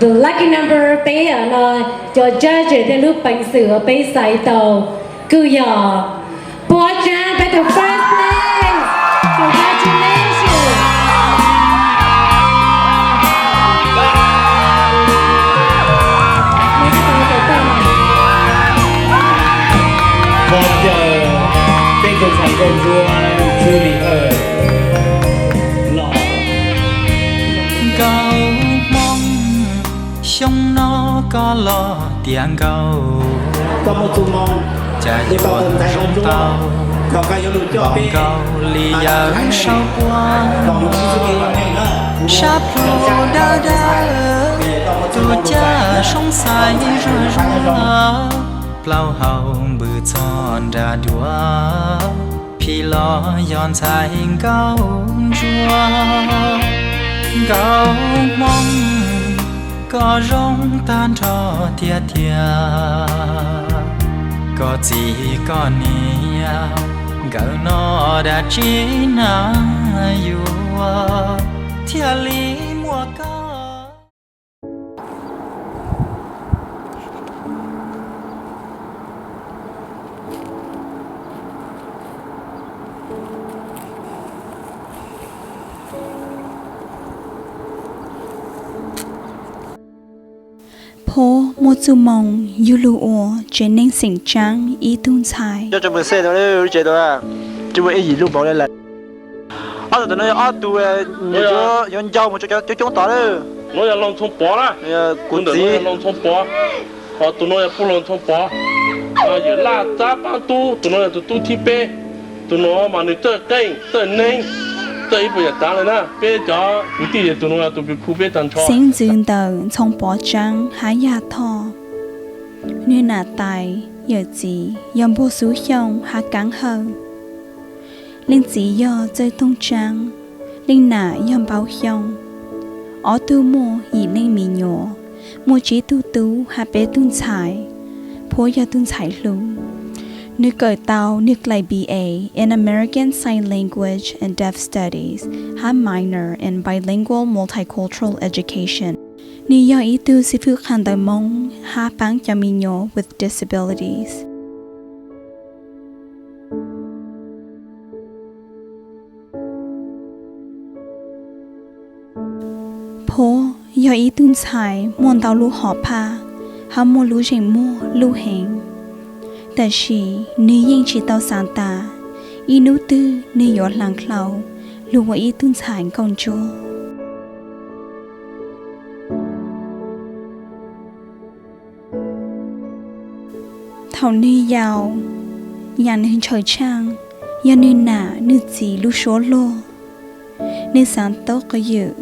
Tus lucky number peb no, cov judges thiab lub peev xwm uas peb xaiv tau kuj yog Puab Tsaab, peb tus first place. Congratulations. Thov caw peb tus ntxhais nkauj ntsuab Julie Hawj los. Nkauj Hmoob, xyoo no koj los tiav nkauj, cas yuav zoo tau npaum nkaus li yawm saub puab. Sab plhu dawb dawb, tus caj soob xaiv zuag zuag, plaub hau npws txog nra duav, phim los yog ntxhais nkauj ntsuab. Nkauj Hmoob, koj zoo tag nrho tiag tiag, koj txiv koj niam nkawd no dab tsi na yuav thiaj li muaj koj. Phuab muaj txuj moo yug lug ua tsev neeg xeem tsaab ib tug ntxhais. Cov tsev mus xej no lub tsev no, tsis muaj ib yim lub npaum li lawm. Ob tug no yog ob tug yuav ncau mus coob coob tod lawm. Nuav yog Loos Ntxhoo Pov na, kuv ntawm nuav yog Loos Ntxhoo Pov, tus nuav yog Puj Loos Ntxhoo Pov, Yawm Laj Txab Paab tub, tus nuav yog tus tub thib peb, tus nuav mas nws txawj qeej txawj neeb, txawj ib puas yam tsav le na. Peb cov kwv tij tus nuav yog tus pw khu peb tag nrho. Xeeb ntxwv ntawm Ntxhoo Pov Tsaab hab Yaj Thoj, nwg nam tais yawm txiv yog Npog Xub Xyooj hab Kaab Hawj. Leej txiv yog Txawj Tooj Tsaab, leej nam yog Npauj Xyooj. Ob tug muaj yim leej me nyuam, muaj tsib tug tub hab peb tug ntxhais. Phuab yog tug ntxhais hluas. Nwg kawm tau nwg dlais B A in American Sign Language and Deaf Studies hab minor in Bilingual Multicultural Education. Nwg yog ib tug xib fwb qha ntawv Moob hab paab cov me nyuam with disabilities. Phuab yog ib tug ntxhais muaj ntau lub hom phaj hab muaj lub zeem muag luj heev, tab sis nwg yeej tsis tau xaav tas ib nub twg nwg yuav hla dlhau lug ua ib tug ntxhais nkauj ntsuab. Thaum nwg yau, yaam nwg ntshaw tshaaj yog nwg nam nwg txiv lub suab luag. Nwg xaav taub qhov ywm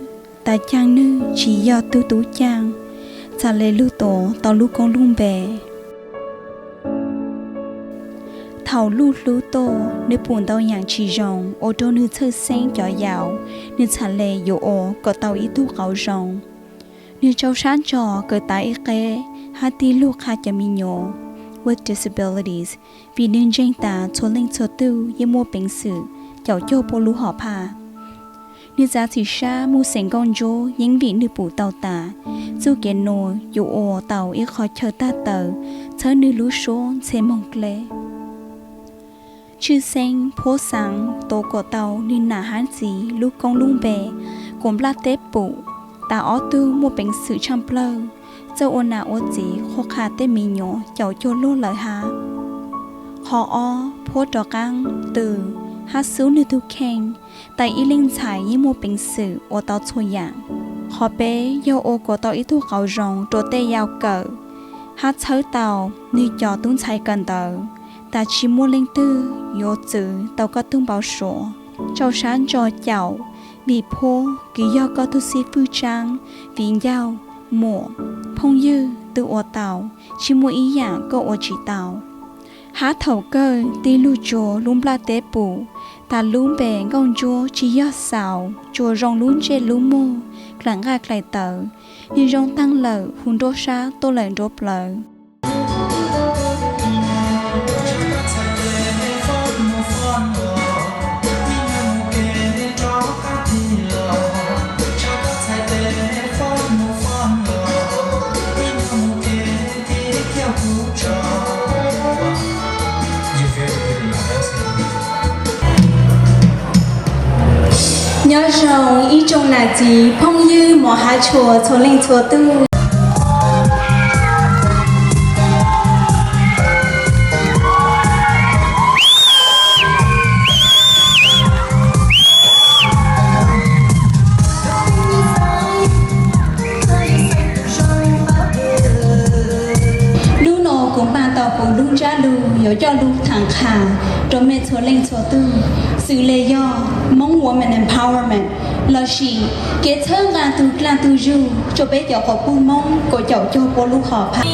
tas caag nwg tsis yog tug tub caaj, txhad le lug tuav tau lub koob lub npe. Thaum luj hlub tuaj, nwg pum ntau yaam tsis zoo ua rua nwg txhawj xeeb cov yaus, nwg txhad le yuav ua kom tau ib tug qauv zoo. Nwg rau sab ntso kawm tas ib qeb hab tig lug qha cov me nyuam with disabilities, vim nwg ntseeg tas txhua leej txhua tug yeej muaj peev xwm caum cuag puab lub hom phaj. Nwg txav txim sab moog xeem nkauj ntsuab yeeb vim nwg pum tau tas txuj kev nuav yuav ua tau ib qhov chaw tag tawm txhawb nwg lub suab ntxhe moog dleb. Tshwj xeeb Phuab xaav tuav kuas tau nwg nam hab txiv lub koob lub npe kuas nplaj teb pum, tas ob tug muaj peev xwm tshaaj plawg, txawj ua nam ua txiv qhuab qha tej me nyuam caum cuag luag lawm hab. Qhov ob, Phuab rov qaab tw hab xub nwg tug kheej, tas ib leej ntxhais yeej muaj peev xwm ua tau txhua yaam. Qhov peb yog ua kuas tau ib tug qauv zoo rua tej yau kawm, hab txhawb tau nwg cov tub ntxhais kawm ntawv, tas tsi muaj leej twg yuav txwv tau koj tug npau suav. Rau sab ntso caum, vim Phuab kws yog koj tug xib fwb tsaab, viv ncaus, muam, phooj ywg tub ua tau, tsi muaj ib yaam koj ua tsi tau. Hab thaum kawg tig lug tsuas lub nplaj teb pum, tas lub npe nkauj ntsuab tsi yog xaus, tsuas zoo lub ntsej lub muag, dlaim nqaj dlaim tawv, nwg zoo taag lawm hu nruab sab tuaj lawm nruab plawv. Nyob zoo ib tsoom nam txiv phooj ywg mos hab tshua txhua leej txhua tug. Hnub no kuv npaj tau kuv lub ntsab lug yuav coj lug tham qha rau mej txhua leej txhua tug, xws le yog Hmong Women Empowerment lossis kev txhawb nqa tug dlaag tug zug rua peb cov quas puj Moob kaum caum cuaj puab lub hom phaj.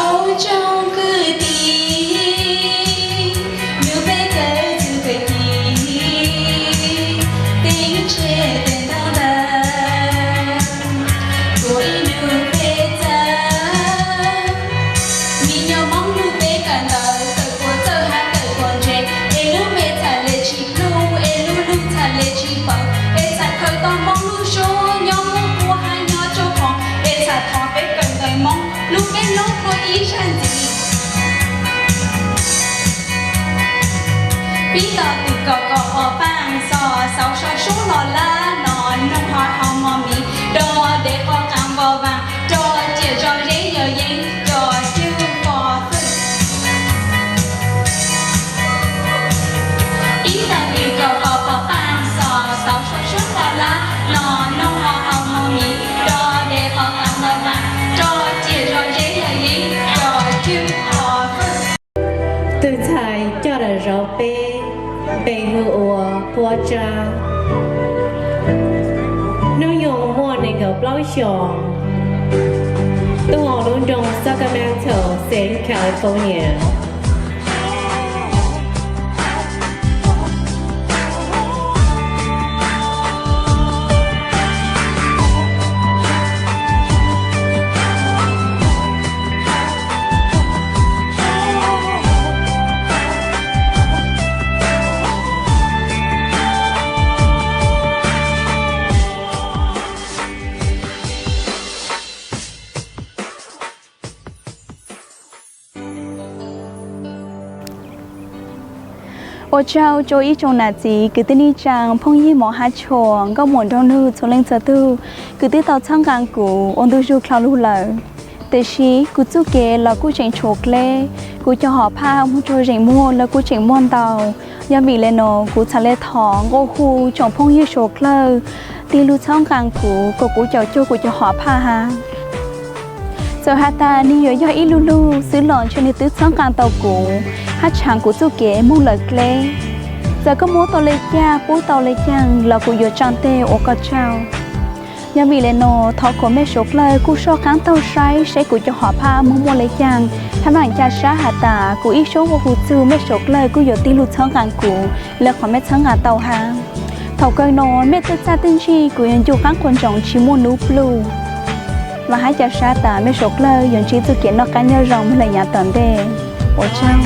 Ua tsaug kwv tij, nub peb kawm txuj kev ci, teb tsheb tes ntau ntawd, tuav ib nub peb txawj. Mi nyuas Moob lug peb kawm ntawv, kawm puas txawj hab kawm puas ntse, es lub npe txhais le tsis plub, es lub lug txhais le tsis pawv, es txhais khaws tau Moob lub suab nyob muaj puab hab nyob tsuag khoov, es txhais thov peb kawm ntawv Moob lub peb lub plua ib zag ntxiv. Pib tau twm kaum kaum pov paaj xos xauv sau sub los lab no, noog ho hau mos mis, do dev qo qaav npo vaas, do ciam zog zeb yog yeeb, cov cwj pov fwj. Ib tag li kaum kaum pov paaj xos xauv sau sub los lab no, noog ho hau mos mis, do dev qo qaav npo vaas, do ciam zog zeb yog yeeb, cov cwj pov fwj. Tug ntxhais coj daim zauv peb, npe hu ua Puab Tsab. Hnub nyoog muaj nees nkaum plaub xyoos, tuaj lub nroog Sacramento, Southern California. Ua tsaug rua ib tsoom nam txiv kwv tij neej tsaa, phooj ywg mos hab tshua, nkauj muam nraug nug txhua leej txhua tug kws twb tau txhawb nqaa kuv ua ntu zug dlhau lug lawm. Tiam sis kuv txuj kev los kuj tseem tshuav dleb, kuv cov hom phaj moog rua zeem muag los kuj tseem muaj ntau. Yog vim le nuav kuv txhad le thov nqua hu tsoom phooj ywg suav dlawg tig lug txhawb nqaa kuv kom kuv caum cuag kuv cov hom phaj hab. Txawm has tas nwg yuav yog ib lug lug xwb los ntshe nwg twb txhawb nqaa tau kuv hab tshaav kuv txuj kev moog lawm dleb. Txawm koj muab tau le caag pub tau le caag los kuv yuav tsaa teg ua koj tsaug. Yog vim le nuav thov kom mej suav dlawg kuj soj qaab taug saib seb kuv cov hom phaj moog muaj le caag hab vaam ca sab has tas kuv ib suab nqua hu txug mej suav dlawg kuj yuav tig lug txhawb nqaa kuv le qhov mej txhawb nqaa tau hab. Thaum kawg nuav mej tej txaj tej ntsig kuv yuav ncu qaab qua ntsoov tsis muaj nub pluj. Vaam hab ca sab tas mej suav dlawg yuav ntsib txuj kev noj qaab nyob zoo moog le yaav tom ntej. Ua tsaug.